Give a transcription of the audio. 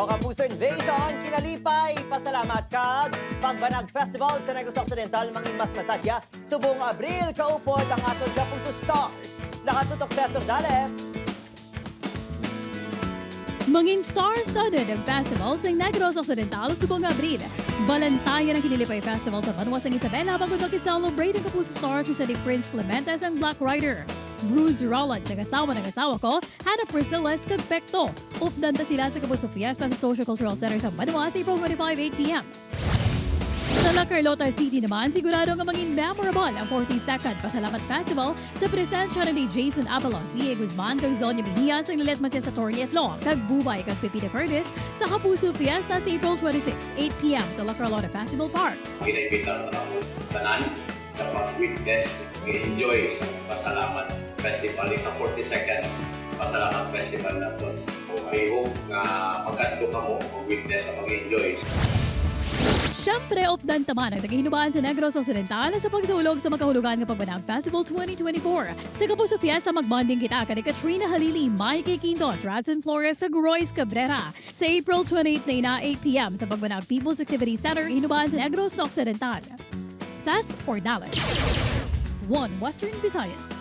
Kapuso Invasion, kinalipay, pasalamat kag Pagbanag Festival sa Negros Occidental mangin mas masadya subong Abril kaupod ang aton Kapuso Stars. Nakatutok Tess Rosales. Mangin star-studded ang festival sa Negros Occidental subong Abril. Balantayan ang Kinilipay Festival sa Banwa sa Isabela bago makiselebrate ang Kapuso Stars sa ni Prince Clemente ang Black Rider, Bruce Rollins ang asawa ng asawa ko, Hannah Priscilla kag Pekto. Updan ta sila sa Kapuso Fiesta sa Social Cultural Center sa Banwa sa April 25, 8 p.m. Sa La Carlota City naman, sigurado nga maging memorable ang 42nd Pasalamat Festival sa presensya ni Jason Abalos, C.A. Guzman, kag Zonia Mejia sa Lilet Matias Attorney at Law, kag Bubay kag Pepita Curtis sa Kapuso Fiesta sa April 26, 8 p.m. sa La Carlota Festival Park. Ginaimbitar na ako tanan sa pag-witness, mag-enjoy sa Pasalamat Festival, ika 42nd Pasalamat Festival na to. So, I hope nga magkadto kamo, mag-witness sa mag-enjoy. Siyempre, updan taman ang naghihinubaan sa Negros Occidental sa pagsaulog sa makahulugan nga Pagbanag Festival 2024. Sa Kapuso Fiesta, magbonding kita kani Katrina Halili, Mikey Quintos, Radson Flores sa Royce Cabrera. Sa April 28 na ina, 8 p.m. sa Pagbanag People's Activity Center, Hinuban sa Negros Occidental. Tess Ordales. 1 Western Visayas.